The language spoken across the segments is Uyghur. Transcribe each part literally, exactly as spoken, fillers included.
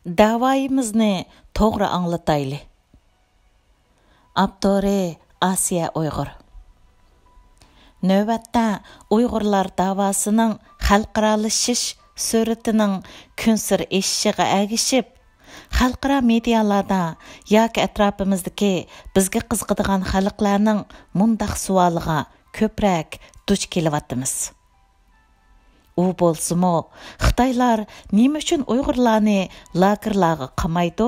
دەۋايىمىزنى توغرا ئاڭلىتايلى. ئاپتورى: ئاسىيە ئۇيغۇر. نۆۋەتتە ئۇيغۇرلار داۋاسىنىڭ خەلقئارالىشىش سۈرئىتىنىڭ كۈنسېرى ئېشىشىغا ئەگىشىپ، خەلقئارا مېدىيالاردا ياكى ئەتراپىمىزدىكى بىزگە قىزىقىدىغان خەلقلەرنىڭ مۇنداق سوئالىغا كۆپرەك دۇچ كېلىۋاتىمىز. ئۇ بولسىمۇ، خىتايلار نېمە ئۈچۈن ئۇيغۇرلارنى لاگېرلارغا قامايدۇ؟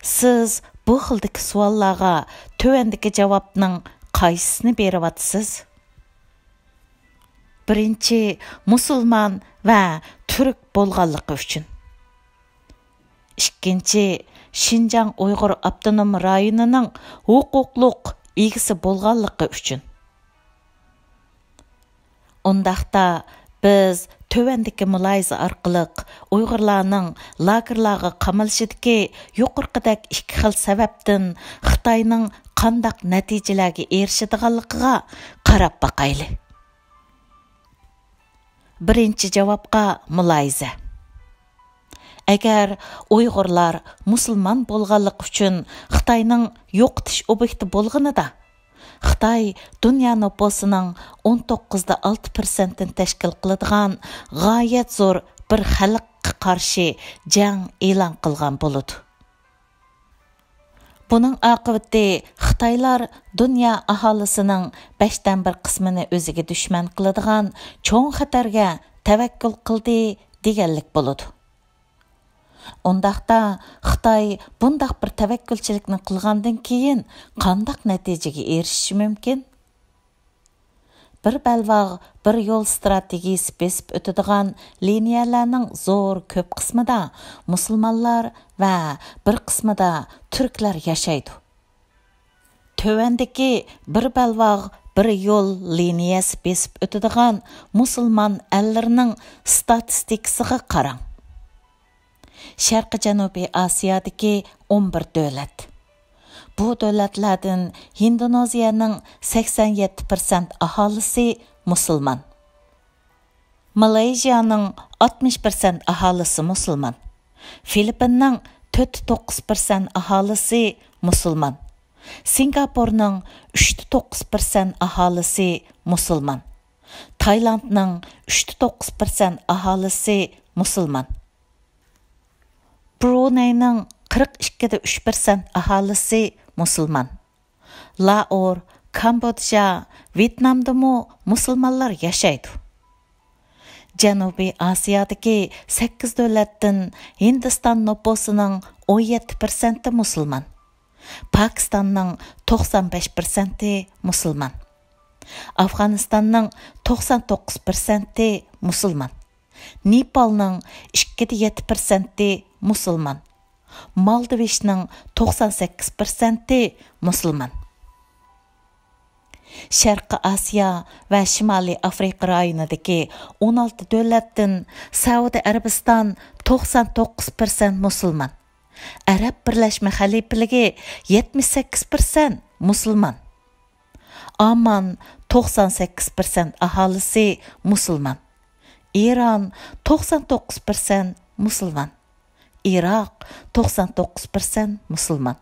سىز بۇ خىلدىكى سوئاللارغا تۆۋەندىكى جاۋابنىڭ قايسىسىنى بېرىۋاتىسىز؟ بىرىنچى، مۇسۇلمان ۋە تۈرك بولغانلىقى ئۈچۈن. ئىككىنچى، شىنجاڭ ئۇيغۇر ئاپتونوم رايونىنىڭ ھوقۇقلۇق ئىگىسى بولغانلىقى ئۈچۈن. ئۇنداقتا، بىز تۆۋەندىكى مۇلاھىزە ئارقىلىق ئۇيغۇرلارنىڭ لاگېرلارغا قامىلىشىدىكى يۇقىرىقىدەك ئىككى خىل سەۋەبتىن خىتاينىڭ قانداق نەتىجىلەرگە ئېرىشىدىغانلىقىغا قاراپ باقايلى. بىرىنچى جاۋابقا مۇلاھىزە. ئەگەر ئۇيغۇرلار مۇسۇلمان بولغانلىقى ئۈچۈن خىتاينىڭ يوقىتىش ئوبيېكتى بولغىنىدا، خىتاي دۇنيا نوپۇسىنىڭ ئون توققۇزدا ئالتە پىرسەنتىنى تەشكىل قىلىدىغان غايەت زور بىر خەلققە قارشى جەڭ ئېلان قىلغان بولىدۇ. بۇنىڭ ئاقىۋىتى خىتايلار دۇنيا ئاھالىسىنىڭ بەشتىن بىر قىسمىنى ئۆزىگە دۈشمەن قىلىدىغان چوڭ خەتەرگە تەۋەككۈل قىلدى دېگەنلىك بولىدۇ. ئۇنداقتا، خىتاي بۇنداق بىر تەۋەككۈلچىلىكنى قىلغاندىن كېيىن قانداق نەتىجىگە ئېرىشىشى مۇمكىن؟ بىر بەلباغ، بىر يول ئىستراتېگىيىسى بېسىپ ئۆتىدىغان لىنىيەلەرنىڭ زور كۆپ قىسمىدا مۇسۇلمانلار ۋە بىر قىسمىدا تۈركلەر ياشايدۇ. تۆۋەندىكى بىر بەلباغ، بىر يول لىنىيەسى بېسىپ ئۆتىدىغان مۇسۇلمان ئەللىرىنىڭ ستاتىستىكىسىغا قاراڭ. شەرقىي جەنۇبىي ئاسىيادىكى ئون بىر دۆلەت. بۇ دۆلەتلەردىن ھىندونېزىيەنىڭ سەكسەن يەتتە پىرسەنت ئاھالىسى مۇسۇلمان. مالايزىيانىڭ ئاتمىش پىرسەنت ئاھالىسى مۇسۇلمان. فىلىپپىننىڭ تۆتتە توققۇز پىرسەنت ئاھالىسى مۇسۇلمان. سىنگاپورنىڭ ئۈچتە توققۇز پىرسەنت ئاھالىسى مۇسۇلمان. تايلاندنىڭ ئۈچتە توققۇز پىرسەنت ئاھالىسى مۇسۇلمان. برۇنەينىڭ قىرىق ئىككىدە ئۈچ پىرسەنت ئاھالىسى مۇسۇلمان. لائور، كامبودژا، ۋيېتنامدىمۇ مۇسۇلمانلار ياشايدۇ. جەنۇبىي ئاسىيادىكى سەككىز دۆلەتتىن ھىندىستان نوپۇسىنىڭ ئون يەتتە پىرسەنتى مۇسۇلمان. پاكىستاننىڭ توقسان بەش پىرسەنتى مۇسۇلمان. ئافغانىستاننىڭ توقسان توققۇز پىرسەنتى مۇسۇلمان. نېپالنىڭ ئىككىدە يەتتە پىرسەنتى مۇسۇلمان. مالدىۋىشنىڭ توقسان سەككىز پىرسەنتى مۇسۇلمان. شەرقىي ئاسىيا ۋە شىمالىي ئافرىقا رايونىدىكى ئون ئالتە دۆلەتتىن سەئۇدى ئەرەبىستان توقسان توققۇز پىرسەنت مۇسۇلمان. ئەرەب بىرلەشمە خەلىپىلىكى يەتمىش سەككىز پىرسەنت مۇسۇلمان. ئاممان توقسان سەككىز پىرسەنت ئاھالىسى مۇسۇلمان. ئىران توقسان توققۇز پىرسەنت مۇسۇلمان. ئىراق توقسان توققۇز پىرسەنت مۇسۇلمان.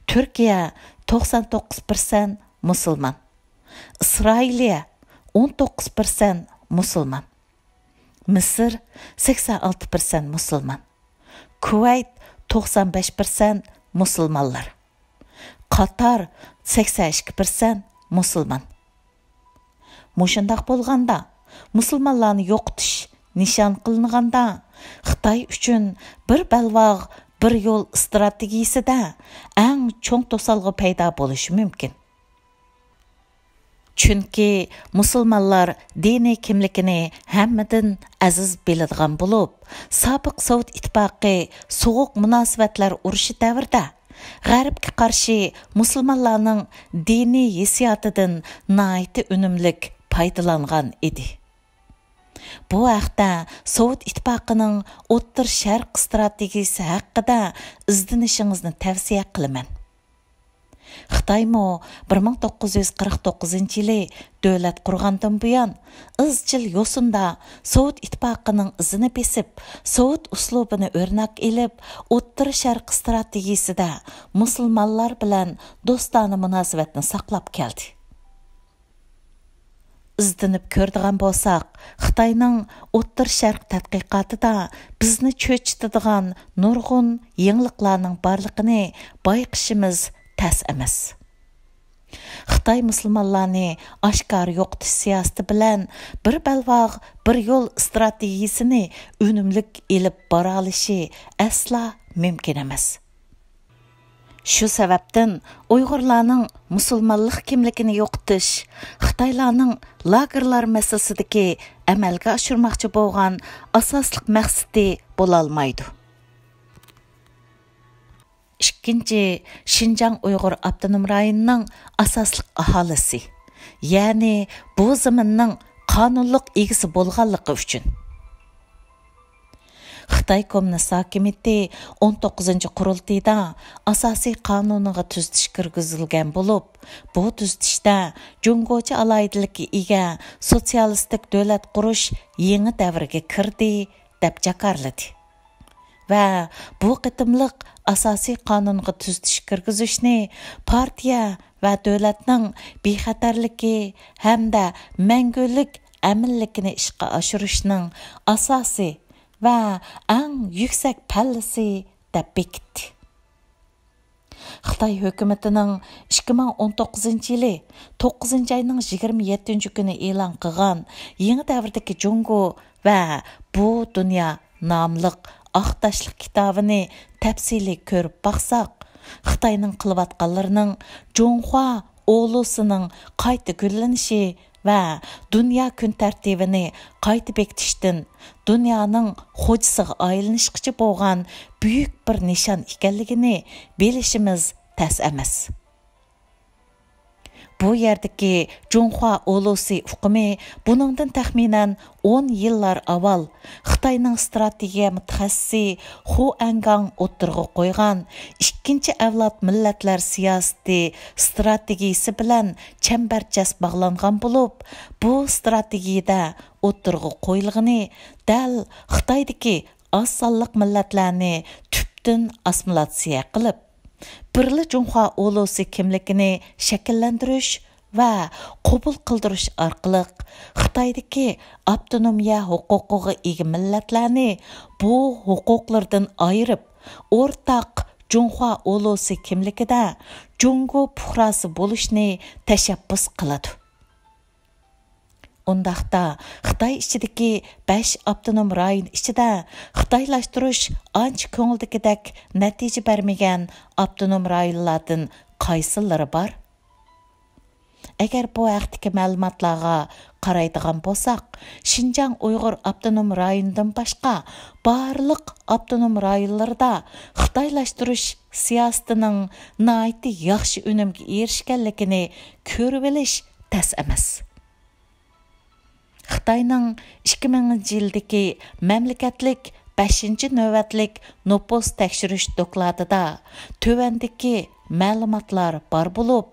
تۈركىيە توقسان توققۇز پىرسەنت مۇسۇلمان. ئىسرائىلىيە ئون توققۇز پىرسەنت مۇسۇلمان. مىسىر سەكسەن ئالتە پىرسەنت مۇسۇلمان. كۇۋەيت توقسان بەش پىرسەنت مۇسۇلمانلار. قاتار سەكسەن ئىككى پىرسەنت مۇسۇلمان. مۇشۇنداق بولغاندا، مۇسۇلمانلارنى يوقىتىش نىشان قىلىنغاندا، خىتاي ئۈچۈن بىر بەلباغ، بىر يول ئىستراتېگىيىسىدە ئەڭ چوڭ توسالغۇ پەيدا بولۇشى مۇمكىن. چۈنكى مۇسۇلمانلار دىنىي كىملىكىنى ھەممىدىن ئەزىز بىلىدىغان بولۇپ، سابىق سوۋېت ئىتتىپاقى سوغۇق مۇناسىۋەتلەر ئۇرۇشى دەۋرىدە غەربكە قارشى مۇسۇلمانلارنىڭ دىنىي ھېسسىياتىدىن ناھايىتى ئۈنۈملۈك پايدىلانغان ئىدى. بۇ ھەقتە سوۋېت ئىتتىپاقىنىڭ ئوتتۇرا شەرق ئىستراتېگىيىسى ھەققىدە ئىزدىنىشىڭىزنى تەۋسىيە قىلىمەن. خىتايمۇ بىر مىڭ توققۇز يۈز قىرىق توققۇزىنچى يىلى دۆلەت قۇرغاندىن بۇيان، ئىزچىل يوسۇندا سوۋېت ئىتتىپاقىنىڭ ئىزىنى بېسىپ، سوۋېت ئۇسلۇبىنى ئۆرنەك ئېلىپ، ئوتتۇرا شەرق ئىستراتېگىيىسىدە مۇسۇلمانلار بىلەن دوستانە مۇناسىۋەتنى ساقلاپ كەلدى. ئىزدىنىپ كۆرىدىغان بولساق، خىتاينىڭ ئوتتۇرا شەرق تەتقىقاتىدا بىزنى چۆچۈتىدىغان نۇرغۇن يېڭىلىقلارنىڭ بارلىقىنى بايقىشىمىز تەس ئەمەس. خىتاي مۇسۇلمانلارنى ئاشكارا يوقىتىش سىياسىتى بىلەن بىر بەلباغ، بىر يول ئىستراتېگىيىسىنى ئۈنۈملۈك ئېلىپ بارالىشى ئەسلا مۇمكىن ئەمەس. شۇ سەۋەبتىن ئۇيغۇرلارنىڭ مۇسۇلمانلىق كىملىكىنى يوقىتىش خىتايلارنىڭ لاگېرلار مەسىلىسىدىكى ئەمەلگە ئاشۇرماقچى بولغان ئاساسلىق مەقسىتى بولالمايدۇ. ئىككىنچى، شىنجاڭ ئۇيغۇر ئاپتونوم رايونىنىڭ ئاساسلىق ئاھالىسى، يەنى بۇ زېمىننىڭ قانۇنلۇق ئىگىسى بولغانلىقى ئۈچۈن. خىتاي كوممۇنىست ھاكىمىيىتى ئون توققۇزىنچى قۇرۇلتىيىدا ئاساسىي قانۇنىغا تۈزىتىش كىرگۈزۈلگەن بولۇپ، بۇ تۈزىتىشتە جۇڭگوچە ئالاھىدىلىككە ئىگە سوتسىيالىستىك دۆلەت قۇرۇش يېڭى دەۋرگە كىردى، دەپ جاكارلىدى. ۋە بۇ قېتىملىق ئاساسىي قانۇنغا تۈزىتىش كىرگۈزۈشنى پارتىيە ۋە دۆلەتنىڭ بىخەتەرلىكى ھەمدە مەڭگۈلۈك ئەمىنلىكىنى ئىشقا ئاشۇرۇشنىڭ ئاساسى ۋە ئەڭ يۈكسەك پەللىسى دەپ بېكىتتى. خىتاي ھۆكۈمىتىنىڭ ئىككى مىڭ ئون توققۇزىنچى يىلى توققۇزىنچى ئاينىڭ يىگىرمە يەتتىنچى كۈنى ئېلان قىلغان يېڭى دەۋردىكى جۇڭگو ۋە بۇ دۇنيا ناملىق ئاق تاشلىق كىتابىنى تەپسىلىي كۆرۈپ باقساق، خىتاينىڭ قىلىۋاتقانلىرىنىڭ جۇڭخۇا ئۇلۇسىنىڭ قايتا گۈللىنىشى ۋە دۇنيا كۈن تەرتىپىنى قايتا بېكىتىشتىن دۇنيانىڭ خوجىسىغا ئايلىنىشقىچە بولغان بۈيۈك بىر نىشان ئىكەنلىكىنى بىلىشىمىز تەس ئەمەس. بۇ يەردىكى جۇڭخۇا ئۇلۇسى ئۇقۇمى بۇنىڭدىن تەخمىنەن ئون يىللار ئاۋۋال خىتاينىڭ ئىستراتېگىيە مۇتەخەسسىسى خۇ ئەنگاڭ ئوتتۇرىغا قويغان ئىككىنچى ئەۋلاد مىللەتلەر سىياسىتى ئىستراتېگىيىسى بىلەن چەمبەرچاس باغلانغان بولۇپ، بۇ ئىستراتېگىيىدە ئوتتۇرىغا قويۇلغىنى دەل خىتايدىكى ئاز سانلىق مىللەتلەرنى تۈپتىن ئاسسىمىلياتسىيە قىلىپ، بىرلا جۇڭخۇا ئۇلۇسى كىملىكىنى شەكىللەندۈرۈش ۋە قوبۇل قىلدۇرۇش ئارقىلىق خىتايدىكى ئاپتونومىيە ھوقۇقىغا ئىگە مىللەتلەرنى بۇ ھوقۇقلىرىدىن ئايرىپ، ئورتاق جۇڭخۇا ئۇلۇسى كىملىكىدە جۇڭگو پۇقراسى بولۇشنى تەشەببۇس قىلىدۇ. ئۇنداقتا، خىتاي ئىچىدىكى بەش ئاپتونوم رايون ئىچىدە خىتايلاشتۇرۇش ئانچە كۆڭۈلدىكىدەك نەتىجە بەرمىگەن ئاپتونوم رايونلاردىن قايسىلىرى بار؟ ئەگەر بۇ ھەقتىكى مەلۇماتلارغا قارايدىغان بولساق، شىنجاڭ ئۇيغۇر ئاپتونوم رايونىدىن باشقا بارلىق ئاپتونوم رايونلىرىدا خىتايلاشتۇرۇش سىياسىتىنىڭ ناھايىتى ياخشى ئۈنۈمگە ئېرىشكەنلىكىنى كۆرۈۋېلىش تەس ئەمەس. خىتاينىڭ ئىككى مىڭىنچى يىلدىكى مەملىكەتلىك بەشىنچى نۆۋەتلىك نوپۇس تەكشۈرۈش دوكلاتىدا تۆۋەندىكى مەلۇماتلار بار بولۇپ،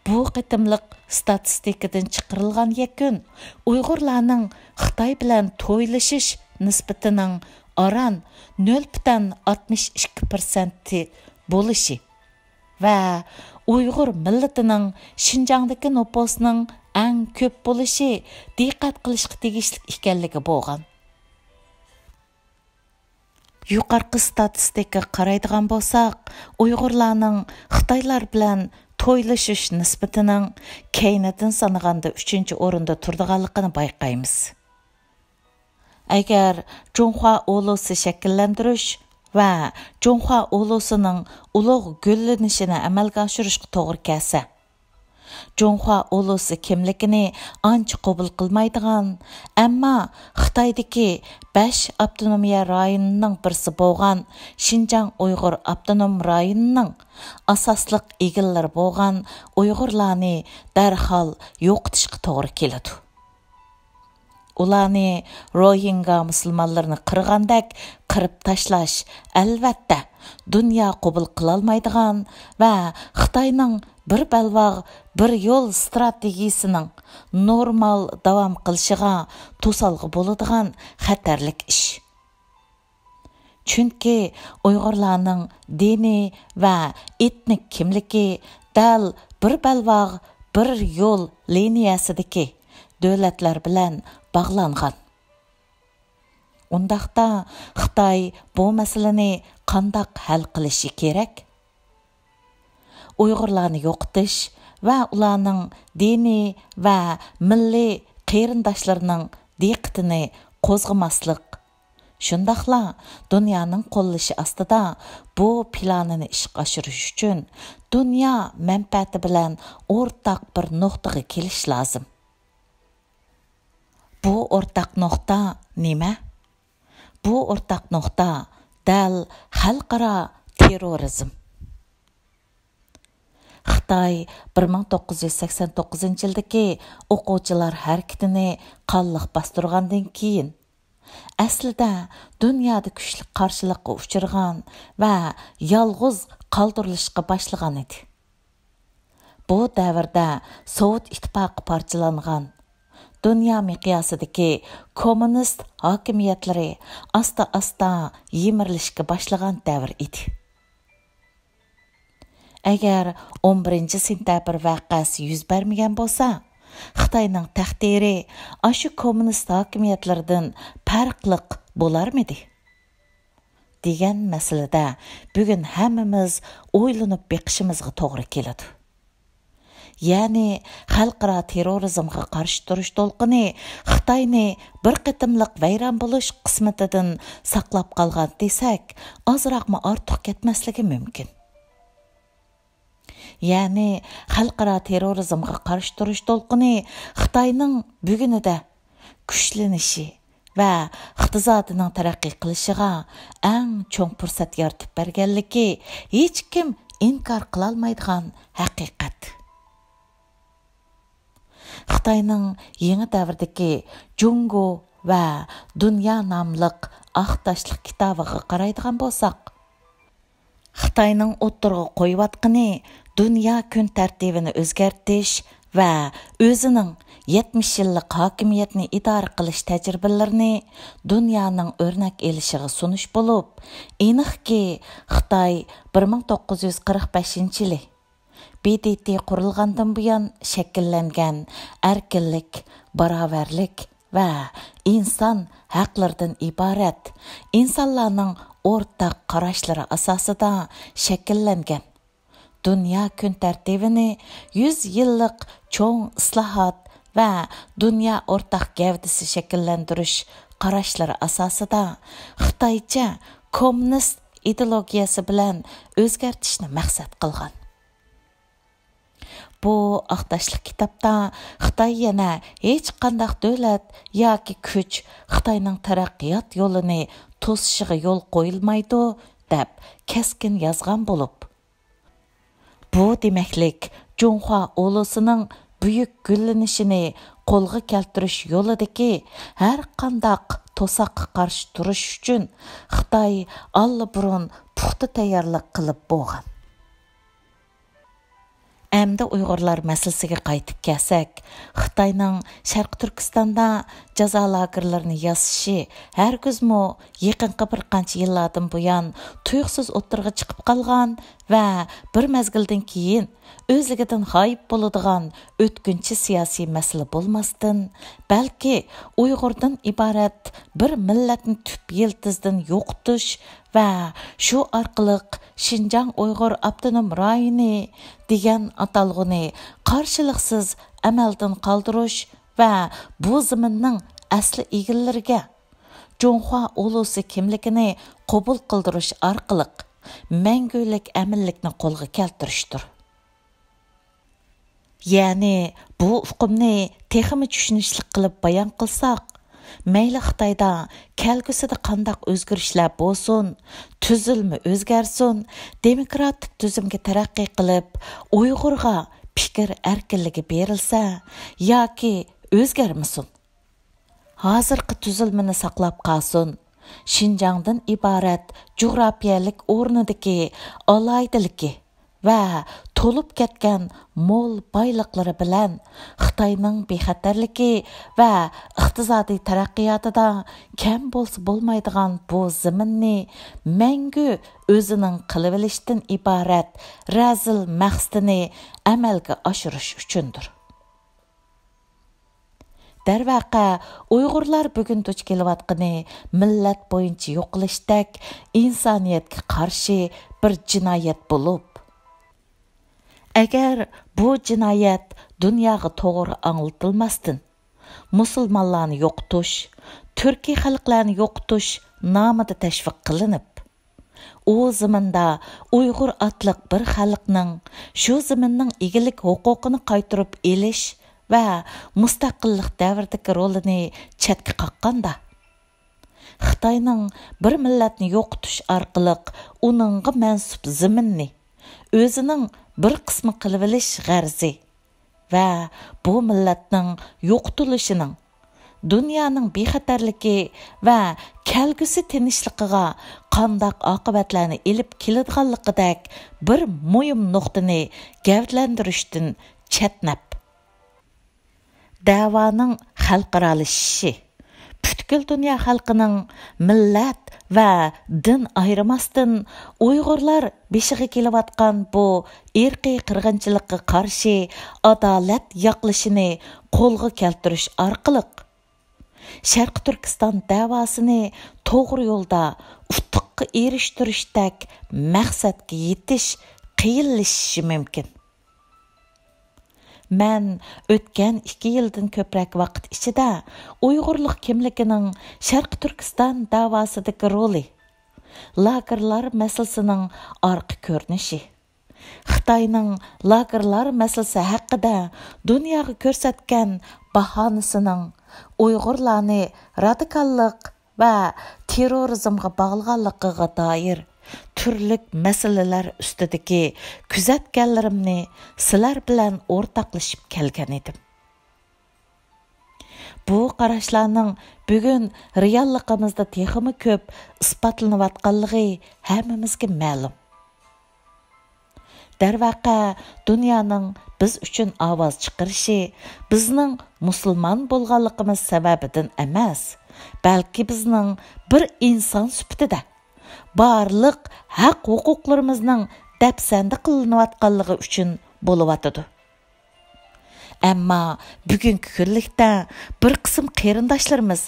بۇ قېتىملىق ستاتىستىكىدىن چىقىرىلغان يەكۈن ئۇيغۇرلارنىڭ خىتاي بىلەن تويلىشىش نىسبىتىنىڭ ئاران نۆل پۈتۈن ئاتمىش ئىككى پىرسەنتى بولۇشى، ۋە ئۇيغۇر مىللىتىنىڭ شىنجاڭدىكى نوپۇسنىڭ ئەڭ كۆپ بولۇشى دىققەت قىلىشقا تېگىشلىك ئىكەنلىكى بولغان. يۇقىرىقى ستاتىستىكىغا قارايدىغان بولساق، ئۇيغۇرلارنىڭ خىتايلار بىلەن تويلىشىش نىسبىتىنىڭ كەينىدىن سانىغاندا ئۈچىنچى ئورۇندا تۇرىدىغانلىقىنى بايقايمىز. ئەگەر جۇڭخۇا ئۇلۇسى شەكىللەندۈرۈش ۋە جۇڭخۇا ئۇلۇسىنىڭ ئۇلۇغ گۈللىنىشىنى ئەمەلگە ئاشۇرۇشقا توغرا كەلسە، جۇڭخۇا ئۇلۇسى كىملىكىنى ئانچە قوبۇل قىلمايدىغان، ئەمما خىتايدىكى بەش ئاپتونومىيە رايونىنىڭ بىرسى بولغان شىنجاڭ ئۇيغۇر ئاپتونوم رايونىنىڭ ئاساسلىق ئىگىلىرى بولغان ئۇيغۇرلارنى دەرھال يوقىتىشقا توغرا كېلىدۇ. ئۇلارنى روھىنگا مۇسۇلمانلىرىنى قىرغاندەك قىرىپ تاشلاش، ئەلۋەتتە، دۇنيا قوبۇل قىلالمايدىغان ۋە خىتاينىڭ بىر بەلباغ، بىر يول ستراتېگىيىسىنىڭ نورمال داۋام قىلىشىغا توسالغۇ بولىدىغان خەتەرلىك ئىش. چۈنكى ئۇيغۇرلارنىڭ دىنىي ۋە ئېتنىك كىملىكى دەل بىر بەلباغ، بىر يول لىنىيەسىدىكى دۆلەتلەر بىلەن باغلانغان. ئۇنداقتا خىتاي بۇ مەسىلىنى قانداق ھەل قىلىشى كېرەك؟ ئۇيغۇرلارنى يوقىتىش ۋە ئۇلارنىڭ دىنىي ۋە مىللىي قېرىنداشلىرىنىڭ دىققىتىنى قوزغىماسلىق، شۇنداقلا دۇنيانىڭ قوللىشى ئاستىدا بۇ پىلانىنى ئىشقا ئاشۇرۇش ئۈچۈن دۇنيا مەنپەئەتى بىلەن ئورتاق بىر نۇقتىغا كېلىش لازىم. بۇ ئورتاق نۇقتا نېمە؟ بۇ ئورتاق نۇقتا دەل خەلقئارا تېررورىزم. خىتاي بىر مىڭ توققۇز يۈز سەكسەن توققۇزىنچى يىلدىكى ئوقۇغۇچىلار ھەرىكىتىنى قانلىق باستۇرغاندىن كېيىن، ئەسلىدە دۇنيادا كۈچلۈك قارشىلىققا ئۇچرىغان ۋە يالغۇز قالدۇرۇلۇشقا باشلىغان ئىدى. بۇ دەۋردە سوۋېت ئىتتىپاقى پارچىلانغان، دۇنيا مىقياسىدىكى كوممۇنىست ھاكىمىيەتلىرى ئاستا-ئاستا يىمىرىلىشكە باشلىغان دەۋر ئىدى. ئەگەر ئون بىرىنچى سېنتەبىر ۋەقەسى يۈز بەرمىگەن بولسا، خىتاينىڭ تەقدىرى ئاشۇ كوممۇنىست ھاكىمىيەتلىرىدىن پەرقلىق بولارمىدى؟ دېگەن مەسىلىدە بۈگۈن ھەممىمىز ئويلىنىپ بېقىشىمىزغا توغرا كېلىدۇ. يەنى خەلقئارا تېررورىزمغا قارشى تۇرۇش دولقۇنى خىتاينى بىر قېتىملىق ۋەيران بولۇش قىسمىتىدىن ساقلاپ قالغان دېسەك، ئازراقمۇ ئارتۇق كەتمەسلىكى مۇمكىن. يەنى خەلقئارا تېررورىزمغا قارشى تۇرۇش دولقۇنى خىتاينىڭ بۈگۈنىدە كۈچلىنىشى ۋە ئىقتىسادىنىڭ تەرەققىي قىلىشىغا ئەڭ چوڭ پۇرسەت يارىتىپ بەرگەنلىكى ھېچكىم ئىنكار قىلالمايدىغان ھەقىقەت. خىتاينىڭ يېڭى دەۋردىكى جۇڭگو ۋە دۇنيا ناملىق ئاق تاشلىق كىتابىغا قارايدىغان بولساق، خىتاينىڭ ئوتتۇرىغا قويۇۋاتقىنى دۇنيا كۈن تەرتىپىنى ئۆزگەرتىش ۋە ئۆزىنىڭ يەتمىش يىللىق ھاكىمىيەتنى ئىدارە قىلىش تەجرىبىلىرىنى دۇنيانىڭ ئۆرنەك ئېلىشىغا سۇنۇش بولۇپ، ئېنىقكى، خىتاي بىر مىڭ توققۇز يۈز قىرىق بەشىنچى يىلى ب د ت قۇرۇلغاندىن بۇيان شەكىللەنگەن ئەركىنلىك، باراۋەرلىك ۋە ئىنسان ھەقلىرىدىن ئىبارەت ئىنسانلارنىڭ ئورتاق قاراشلىرى ئاساسىدا شەكىللەنگەن دۇنيا كۈن تەرتىپىنى يۈز يىللىق چوڭ ئىسلاھات ۋە دۇنيا ئورتاق گەۋدىسى شەكىللەندۈرۈش قاراشلىرى ئاساسىدا خىتايچە كوممۇنىست ئىدېئولوگىيەسى بىلەن ئۆزگەرتىشنى مەقسەت قىلغان. بۇ ئاق تاشلىق كىتابتا خىتاي يەنە ھېچقانداق دۆلەت ياكى كۈچ خىتاينىڭ تەرەققىيات يولىنى توسۇشىغا يول قويۇلمايدۇ، دەپ كەسكىن يازغان بولۇپ، بۇ دېمەكلىك جۇڭخۇا ئۇلۇسىنىڭ بۈيۈك گۈللىنىشىنى قولغا كەلتۈرۈش يولىدىكى ھەرقانداق توساققا قارشى تۇرۇش ئۈچۈن خىتاي ئاللىبۇرۇن پۇختا تەييارلىق قىلىپ بولغان. ئەمدى ئۇيغۇرلار مەسىلىسىگە قايتىپ كەلسەك، خىتاينىڭ شەرقىي تۈركىستاندا جازا لاگېرلىرىنى ياسىشى ھەرگىزمۇ يېقىنقى بىر قانچە يىللاردىن بۇيان تۇيۇقسىز ئوتتۇرىغا چىقىپ قالغان ۋە بىر مەزگىلدىن كېيىن ئۆزلۈكىدىن غايىب بولىدىغان ئۆتكۈنچى سىياسىي مەسىلە بولماستىن، بەلكى ئۇيغۇردىن ئىبارەت بىر مىللەتنى تۈپ يىلتىزىدىن يوقىتىش ۋە شۇ ئارقىلىق شىنجاڭ ئۇيغۇر ئاپتونوم رايونى دېگەن ئاتالغۇنى قارشىلىقسىز ئەمەلدىن قالدۇرۇش ۋە بۇ زېمىننىڭ ئەسلى ئىگىلىرىگە جۇڭخۇا ئۇلۇسى كىملىكىنى قوبۇل قىلدۇرۇش ئارقىلىق مەڭگۈلۈك ئەمىنلىكنى قولغا كەلتۈرۈشتۇر. يەنى بۇ ئۇقۇمنى تېخىمۇ چۈشىنىشلىك قىلىپ بايان قىلساق، مەيلى خىتايدا كەلگۈسىدە قانداق ئۆزگىرىشلەر بولسۇن، تۈزۈلمە ئۆزگەرسۇن، دېموكراتىك تۈزۈمگە تەرەققىي قىلىپ، ئۇيغۇرغا پىكىر ئەركىنلىكى بېرىلسە ياكى ئۆزگەرمىسۇن، ھازىرقى تۈزۈلمىنى ساقلاپ قالسۇن، شىنجاڭدىن ئىبارەت جۇغراپىيەلىك ئورنىدىكى ئالاھىدىلىكى ۋە تولۇپ كەتكەن مول بايلىقلىرى بىلەن خىتاينىڭ بىخەتەرلىكى ۋە ئىقتىسادىي تەرەققىياتىدا كەم بولسا بولمايدىغان بۇ زېمىننى مەڭگۈ ئۆزىنىڭ قىلىۋېلىشتىن ئىبارەت رەزىل مەقسىتىنى ئەمەلگە ئاشۇرۇش ئۈچۈندۇر. دەرۋەقە، ئۇيغۇرلار بۈگۈن دۇچ كېلىۋاتقىنى مىللەت بويىچە يوقىلىشتەك ئىنسانىيەتكە قارشى بىر جىنايەت بولۇپ، ئەگەر بۇ جىنايەت دۇنياغا توغرا ئاڭلىتىلماستىن، مۇسۇلمانلارنى يوقىتىش، تۈركىي خەلقلەرنى يوقىتىش نامىدا تەشۋىق قىلىنىپ، ئۇ زېمىندا ئۇيغۇر ئاتلىق بىر خەلقنىڭ شۇ زېمىننىڭ ئىگىلىك ھوقۇقىنى قايتۇرۇپ ئېلىش ۋە مۇستەقىللىق دەۋرىدىكى رولىنى چەتكە قاققاندا، خىتاينىڭ بىر مىللەتنى يوقىتىش ئارقىلىق ئۇنىڭغا مەنسۇپ زېمىننى ئۆزىنىڭ بىر قىسمى قىلىۋېلىش غەرىزى ۋە بۇ مىللەتنىڭ يوقىتىلىشىنىڭ دۇنيانىڭ بىخەتەرلىكى ۋە كەلگۈسى تىنچلىقىغا قانداق ئاقىۋەتلەرنى ئېلىپ كېلىدىغانلىقىدەك بىر مۇھىم نۇقتىنى گەۋدىلەندۈرۈشتىن چەتنەپ، دەۋانىڭ خەلقئارالىشىشى، پۈتكۈل دۇنيا خەلقىنىڭ مىللەت ۋە دىن ئايرىماستىن ئۇيغۇرلار بېشىغا كېلىۋاتقان بۇ ئىرقىي قىرغىنچىلىققا قارشى ئادالەت ياقلىشىنى قولغا كەلتۈرۈش ئارقىلىق، شەرقىي تۈركىستان دەۋاسىنى توغرا يولدا ئۇتۇققا ئېرىشتۈرۈشتەك مەقسەتكە يېتىش قىيىنلىشىشى مۇمكىن. مەن ئۆتكەن ئىككى يىلدىن كۆپرەك ۋاقىت ئىچىدە ئۇيغۇرلۇق كىملىكىنىڭ شەرقىي تۈركىستان دەۋاسىدىكى رولى، لاگېرلار مەسىلىسىنىڭ ئارقا كۆرۈنۈشى، خىتاينىڭ لاگېرلار مەسىلىسى ھەققىدە دۇنياغا كۆرسەتكەن باھانىسىنىڭ ئۇيغۇرلارنى رادىكاللىق ۋە تېررورىزمغا باغلىغانلىقىغا دائىر تۈرلۈك مەسىلىلەر ئۈستىدىكى كۆزەتكەنلىرىمنى سىلەر بىلەن ئورتاقلىشىپ كەلگەن ئىدىم. بۇ قاراشلارنىڭ بۈگۈن رېئاللىقىمىزدا تېخىمۇ كۆپ ئىسپاتلىنىۋاتقانلىقى ھەممىمىزگە مەلۇم. دەرۋەقە، دۇنيانىڭ بىز ئۈچۈن ئاۋاز چىقىرىشى بىزنىڭ مۇسۇلمان بولغانلىقىمىز سەۋەبىدىن ئەمەس، بەلكى بىزنىڭ بىر ئىنسان سۈپىتىدە بارلىق ھەق-ھوقۇقلىرىمىزنىڭ دەپسەندە قىلىنىۋاتقانلىقى ئۈچۈن بولۇۋاتىدۇ. ئەمما بۈگۈنكى كۈنلۈكتە بىر قىسىم قېرىنداشلىرىمىز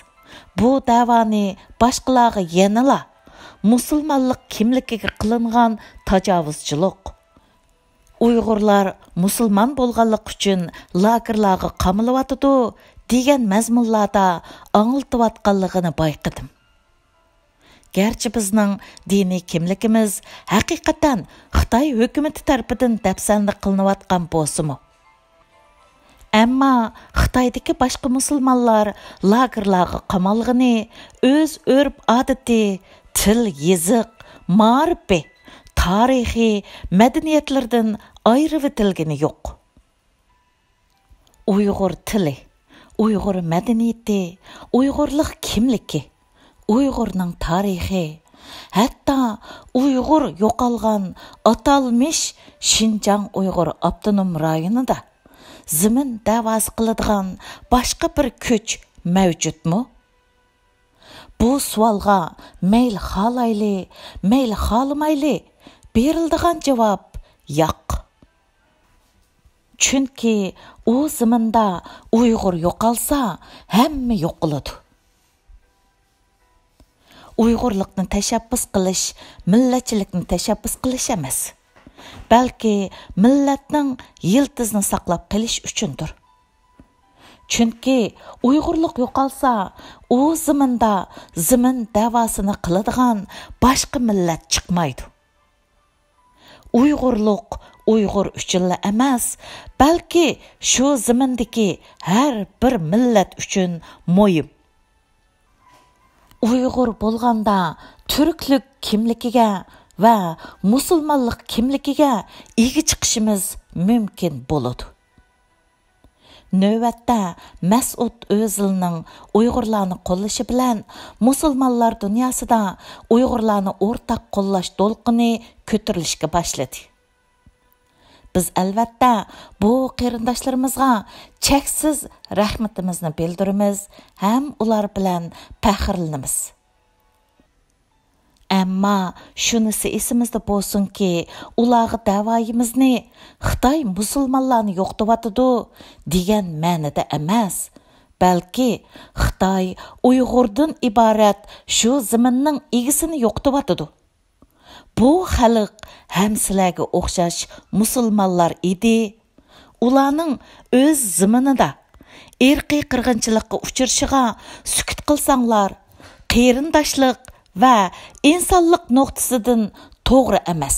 بۇ دەۋانى باشقىلارغا يەنىلا مۇسۇلمانلىق كىملىكىگە قىلىنغان تاجاۋۇزچىلىق، ئۇيغۇرلار مۇسۇلمان بولغانلىقى ئۈچۈن لاگېرلارغا قامىلىۋاتىدۇ دېگەن مەزمۇنلاردا ئاڭلىتىۋاتقانلىقىنى بايقىدىم. گەرچە بىزنىڭ دىنىي كىملىكىمىز ھەقىقەتەن خىتاي ھۆكۈمىتى تەرىپىدىن دەپسەندە قىلىنىۋاتقان بولسىمۇ، ئەمما خىتايدىكى باشقا مۇسۇلمانلار لاگېرلارغا قامالغىنى، ئۆز ئۆرپ-ئادىتى، تىل، يېزىق، مائارىپى، تارىخى، مەدەنىيەتلىرىدىن ئايرىۋېتىلگىنى يوق. ئۇيغۇر تىلى، ئۇيغۇر مەدەنىيىتى، ئۇيغۇرلۇق كىملىكى، ئۇيغۇرنىڭ تارىخى، ھەتتا ئۇيغۇر يوقالغان ئاتالمىش شىنجاڭ ئۇيغۇر ئاپتونوم رايونىدا زېمىن دەۋاسى قىلىدىغان باشقا بىر كۈچ مەۋجۇتمۇ؟ بۇ سوئالغا مەيلى خالايلى، مەيلى خالىمايلى، بېرىلىدىغان جاۋاب ياق. چۈنكى ئۇ زېمىندا ئۇيغۇر يوقالسا، ھەممە يوقىلىدۇ. ئۇيغۇرلۇقنى تەشەببۇس قىلىش مىللەتچىلىكنى تەشەببۇس قىلىش ئەمەس، بەلكى مىللەتنىڭ يىلتىزىنى ساقلاپ قېلىش ئۈچۈندۇر. چۈنكى ئۇيغۇرلۇق يوقالسا، ئۇ زېمىندا زېمىن دەۋاسىنى قىلىدىغان باشقا مىللەت چىقمايدۇ. ئۇيغۇرلۇق ئۇيغۇر ئۈچۈنلا ئەمەس، بەلكى شۇ زېمىندىكى ھەر بىر مىللەت ئۈچۈن مۇھىم. ئۇيغۇر بولغاندا تۈركلۈك كىملىكىگە ۋە مۇسۇلمانلىق كىملىكىگە ئىگە چىقىشىمىز مۇمكىن بولىدۇ. نۆۋەتتە مەسئۇد ئۆزىلنىڭ ئۇيغۇرلارنى قوللىشى بىلەن مۇسۇلمانلار دۇنياسىدا ئۇيغۇرلارنى ئورتاق قوللاش دولقۇنى كۆتۈرۈلۈشكە باشلىدى. بىز ئەلۋەتتە بۇ قېرىنداشلىرىمىزغا چەكسىز رەھمىتىمىزنى بىلدۈرىمىز ھەم ئۇلار بىلەن پەخىرلىنىمىز. ئەمما شۇنىسى ئېسىمىزدە بولسۇنكى، ئۇلارغا دەۋايىمىزنى «خىتاي مۇسۇلمانلارنى يوقىتىۋاتىدۇ» دېگەن مەنىدە ئەمەس، بەلكى «خىتاي ئۇيغۇردىن ئىبارەت شۇ زېمىننىڭ ئىگىسىنى يوقىتىۋاتىدۇ. بۇ خەلق ھەم سىلەرگە ئوخشاش مۇسۇلمانلار ئىدى. ئۇلارنىڭ ئۆز زېمىنىدا ئىرقىي قىرغىنچىلىققا ئۇچرىشىغا سۈكۈت قىلساڭلار، قېرىنداشلىق ۋە ئىنسانلىق نۇقتىسىدىن توغرا ئەمەس.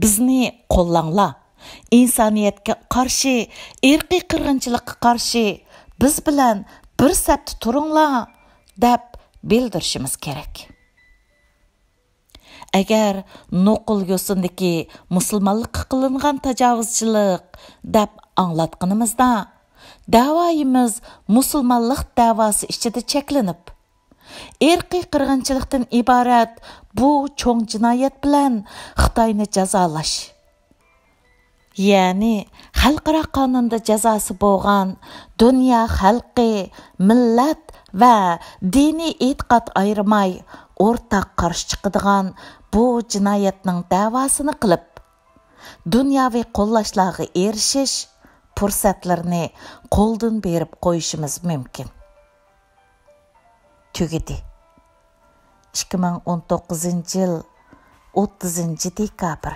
بىزنى قوللاڭلار. ئىنسانىيەتكە قارشى، ئىرقىي قىرغىنچىلىققا قارشى بىز بىلەن بىر سەپتە تۇرۇڭلار» دەپ بىلدۈرۈشىمىز كېرەك. ئەگەر نوقۇل يوسۇندىكى مۇسۇلمانلىققا قىلىنغان تاجاۋۇزچىلىق دەپ ئاڭلاتقىنىمىزدا، دەۋايىمىز مۇسۇلمانلىق دەۋاسى ئىچىدە چەكلىنىپ، ئىرقىي قىرغىنچىلىقتىن ئىبارەت بۇ چوڭ جىنايەت بىلەن خىتاينى جازالاش، يەنى خەلقئارا قانۇندا جازاسى بولغان دۇنيا خەلقى، مىللەت ۋە دىنىي ئېتىقاد ئايرىماي ئورتاق قارشى چىقىدىغان بۇ جىنايەتنىڭ دەۋاسىنى قىلىپ، دۇنياۋى قوللاشلارغا ئېرىشىش پۇرسەتلىرىنى قولدىن بېرىپ قويۇشىمىز مۇمكىن. تۈگىدى. ئىككى مىڭ ئون توققۇزىنچى يىل ئوتتۇزىنچى دېكابىر.